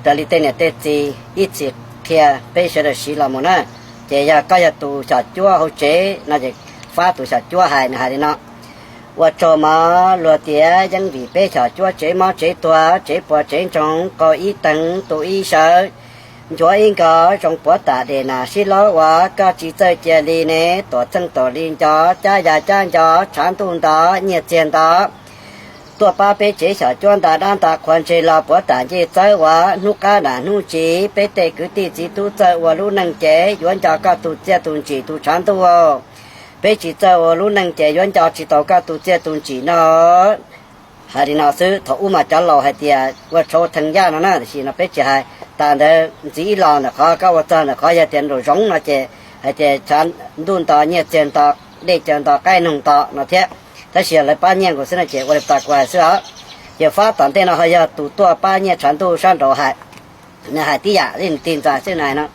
Raws li tej niam tej txiv ib txhis qhia peb sawv daws siv los mus na, ces yog koj yog tus xyom cuab hauv tsev no ces fab tus xyom cuab hais, nws hais li no: Ua tsaug mog, luag tias yeej vim peb xyom cuab tsev mob tsev tuag, tsev puas tsev ntsoog, qaug ib teev tu ib sawv, nchuav ib nkawd, zoo puav tam des nas sib laub uas koj tsis txawj cia li ne, tuam txheej tuam li nco, cab ya cab nco, tshav ntuj nto, nyiaj txiag nto, tuaj pab peb tsev xyom cuab nta dab nta qhua ntseg los puav tam ncej txawb uas hnub qab nas hnub ntsis peb tej kwv tij txiv tub txawj ua lub neej ces yuav nco koj tus txiaj tus ntsim tus tshav ntuj. Peb tsis txawj ua lub neej ces yuav nco tsis tau koj tus txiaj tus ntsim no. Hais li no xwb, thaum ub mas cov laus hais tias ua tshauv theej yaj no na, tiam sis no peb tsis hais. Tas ntawd ntxiv ib los ntawm qhov koj ua txog ntawm qhov yog tias nraum zoov no ces hais tias tshav ntuj nto, nyiaj txiag nto, dej cawv nto, qaib noog nto no thiab. Tab sis yog lawv pab nyiaj nkaus xwb no ces ua li tas kuv hais xwb os. Ces fab tom ntej no ho yog tus tuaj pab nyiaj tshav ntuj sab nraud hais. Nws hais tib yam li nws tig ntxas xwb, nws hais no: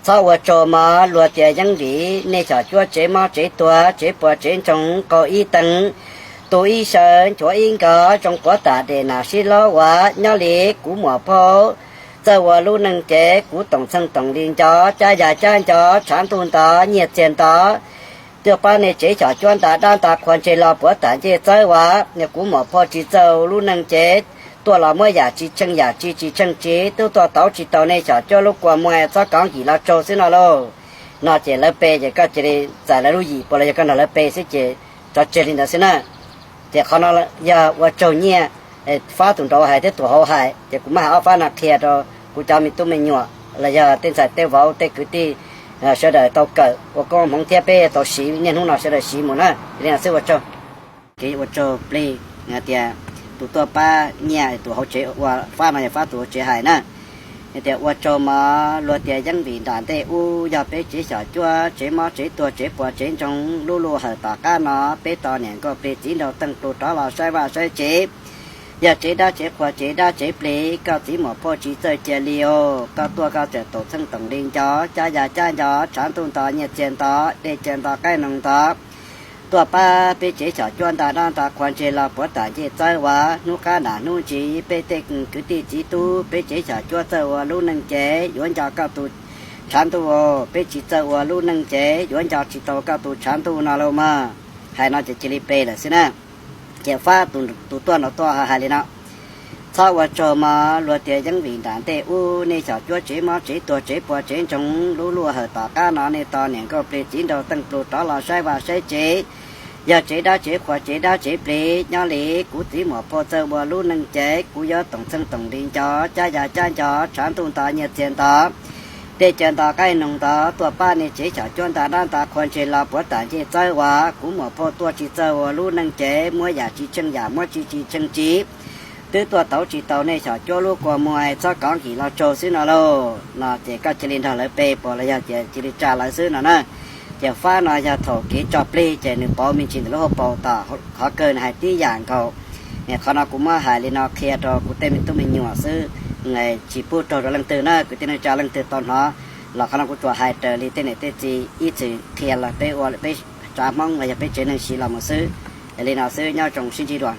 Txhob ua tsaug mog, luag tias yeej vim nej xyom cuab tsev mob tsev tuag, tsev puas tsev ntsoog, qaug ib teev tu ib sawv, nchuav ib nkawd, zoo puav tam des nas sib laub uas nyob li kuv muam phauj txawj ua lub neej ces kuv toom txheej toom li nco, cab ya cab nco, tshav ntuj nto, nyiaj txiag nto, tuaj pab nej tsev xyom cuab nta dab nta qhua ntseg los puav tam ncej txawb uas kuv muam phauj tsis txawj ua lub neej ces tuaj los muab yam tsis tsheej yam tsis tsis tsheej tsis, twb tuaj tauv tsis tau nej xyom cuab lub kua muag, txhob koov yim los tsaug xwb no lauj. No ces lawv pe ces koj cia li txais lawv lub yim puas los yog koj nrog lawv pe xwb ces tso tseg li ntawd xwb na. Ces qhov no yog ua tsaug nyiaj, fab tus nraud hais thiab tus hauv hais, ces kuv muab hais ob fab no qhia rau kuv cov me tub me nyuam los yog tej ntxhais tej vauv tej kwv tij sawv daws tau kawm ua koob hmoov thiab peb tau siv niaj hnub no sawv daws siv mus na. Li no xwb ua tsaug. Kev ua tsaug plig tias tus tuaj pab nyiaj tus hauv tsev ua fab no yog fab tus hauv tsev hais na. Tias ua tsaug mog, luag tias yeej vim nram ntej ub yog peb tsev xyom cuab tsev mob tsev tuag tsev puas tsev ntsoog, lub luj hawm tom qab no peb tos niam nkauj plig txiv nraug teej plug rov los saib vaj saib tsev. Yog tsev dab tsev qhua tsev dab tsev plig koj txiv muam phauj tsis txawj cia li os, koj tuaj koj txawm toom txheej toom li nco, cab ya cab nco, tshav ntuj nto nyiaj txiag nto, dej cawv nto qaib noog nto, tuaj pab peb tsev xyom cuab nta dab nta qhua ntseg los puav tam ncej txawb uas hnub qab nas hnub ntsis peb tej kwv tij txiv tub peb tsev xyom cuab txawj ua lub neej ces yuav nco koj tus tshav ntuj, peb tsis txawj ua lub neej ces yuav nco tsis tau koj tus tshav ntuj no lauj mog. Hais no ces cia li pe lawm xwb na. Ces fab tus tuaj nraud tuaj hais li no: Txhob ua tsaug mog, luag tias yeej vim nram ntej ub nej xyom cuab tsev mob tsev tuag tsev puas tsev ntsoog, lub luj hawm tom qab no nej tos niam nkauj plig txiv nraug teej plug rov los saib vaj saib tsev. Yog tsev dab tsev qhua tsev dab tsev plig nyob li kuv txiv muam phauj txawj ua lub neej ces kuv yuav toom txheej toom li nco, cab ya cab nco, tshav ntuj nto nyiaj txiag nto, dej cawv nto qaib noog nto, tuaj pab nej tsev xyom cuab nta dab nta qhua ntseg los puav tam ncej txawb uas kuv muam phauj tuaj tsis txawj ua lub neej ces muab yam tsis tsheej yam muab tsis tsis tsheej tsis, twb tuaj tauv tsis tau nej xyom cuab lub kua muag, txhob koov yim los tsaug xwb no lauj. No ces koj cia li nrog lawv pe puas los yog cia li tsa lawv xwb no na. Ces fab no yog thaum kev tso plig ces nws pauv me ntsis ntawm lub hauv paus tom qhov kawg nws hais tib yam nkaus. Qhov no kuv muab hais li no qhia rau kuv tej me tub me nyuam xwb, tsis pub raug rau leej twg na, kwv tij neej tsa leej twg tau hnov los qhov no kuv tsuas hais raws li tej niam tej txiv ib txwm qhia los peb ua peb tsav Hmoob los yog peb tsev neeg siv los mus xwb. Li no xwb, nyob zoo sib ntsib dua.